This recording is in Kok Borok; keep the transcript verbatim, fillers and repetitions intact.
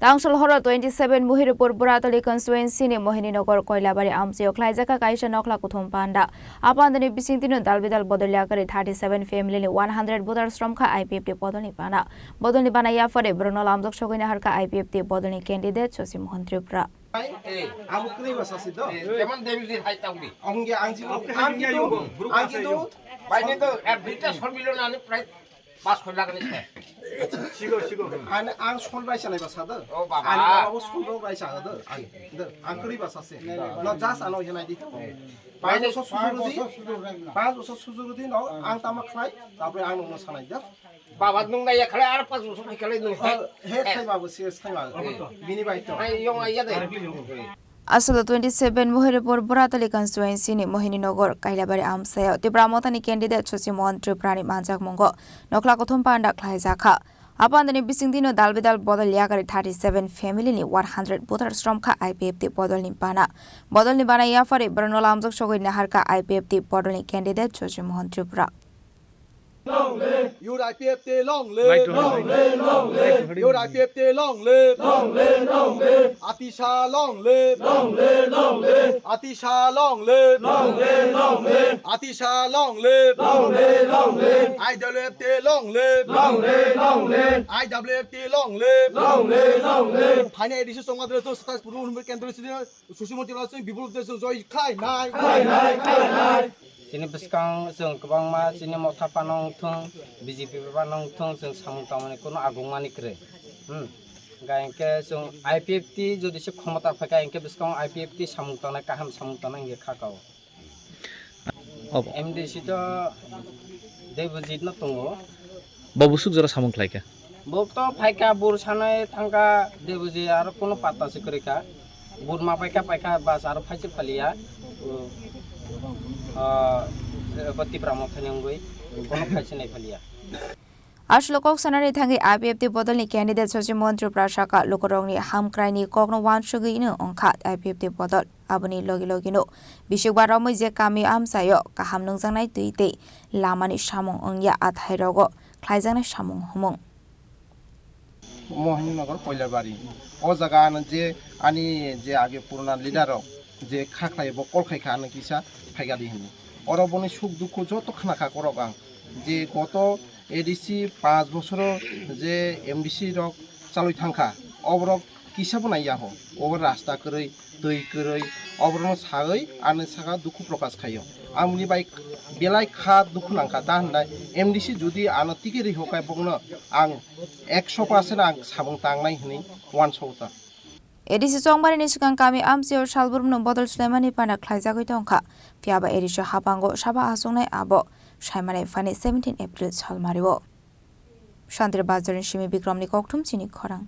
Angsul horo twenty seven Mohiripur Buratali constituency ni Mohininagar Koilabari amchaio khlaijak kha kaisa nokla kuthum panda. A panda ni bisingtwi no dal bidal bodol yakarwi thirty seven family ni one hundred voters romkha I P F T bodol ni bana. Bodol ni bana yaphare borokno lamjak sogwi naharkha I P F T bodol ni candidate Shashi Mohan Tripura. Amo kwrwi ba sasi do. Jemon David hai tangdi. Ang ge ang jibon ang kitu ang kitu. Baini to ek duita sormilo nani prai Pas khoi lagani se. Sigo, sigo. Ani ang sol bai sanai ba sa do. O baba. Ani baba bo sol bai sa do. Ani do. Ang kri ba sa se. No jas ano hinai di. Pas bosor sujuru di. Pas bosor sujuru di no ang tama khlai. Tapre ang no sanai do. Baba nung nai ya khlai ar pas bosor hai khlai nung. He khai baba serious khai ma. Bini bai to. Ai yong ai ya de. Aswk twenty seven Mohiripur Buratali constituency ni Mohininagar Kailabari amchaio Tipra Mothani candidate Shashi Mohan Tripura ni manjakmungo nokla kuthum panda khlaijakha. A pandani bisingtwi no dal bidal bodol yakarwi thirty seven family ni one hundred voters romkha I P F T bodol ni bana. Bodol ni bana yaphare borokno lamjak sogwi naharkha I P F T bodol ni candidate Shashi Mohan Tripura. Your I P F T long live. Long live, long live. Your I P F T long live. Long live, long live. Atisha long live. Long live, long live. Atisha long live. Long live, long live. Atisha long live. Long live, long live. I W F T long live. Long live, long live. I W F T long live. Long live, long live. Phainai A D C chongma dre to satais puru hwnwi kendro sini Susi Moti Rajsing Biplop Deb chwng joy khlai nai. Khlai nai, khlai nai. Chini bwskang chwng kwbangma chini motha phano wngthung, B J P phano wngthung, chwng samung tangmani kuno agungmani kwrwi. Hmm. Hwnkhe chwng I P F T jodi se khomota phaikha, hwnkhe bwskango I P F T samung tangnai, kaham samung tangnai hwnkhe kha kao. Obo. M D C to Debojit no tongo. Bo bwswk jora samung khlaikha? Bo to phaikha, bur sanai thangkha, Debojit aro kuno patta se kwrwikha. Bur ma paikha, paikha, bas aro phaise phaliya. O, o, bo Tipra Mothani wngwi kuno phaise nai phaliya. Aswk kok sanani thangwi I P F T bodolni candidate Shashi Mohan Tripura sakha, lukurokni hamkraini kokno uansugwi wngkha I P F T bodol. Aboni logi logino bisik ba romwi je kami amchaio kaham nungjaknai twi tei lamani samung wngya, athairogo khlaijaknai samung humung. Mohaninagar Koilabari. O jaga ano je ani je age purana leader rok je kha khlai bo call khai kha ano kisa phaikha di hinwi. Oro boni suk dukhu joto khna kha korok ang je goto A D C panch bosoro je M D C rok chalwi thangkha, oborok kisa bo naiya ho, obo rasta kwrwi, twi kwrwi, oborokno sawi ani saka dukhu prokash khaio. Amoni bai belai kha dukhu nangkha, ta hwnai M D C jodi ano ticket ri hokai bokno ang ekso percent ang samung tangnai hwnwi uansukha. A D C chongbarini swkang kami amchaio salbrumno bodol swlaimani pana khlaijagwi tongkha, phiyaba A D C hapango saba achuknai abo saimanai phani seventeen April salmario. Santri Bazarni simi Bikramni kokthum chini khorang.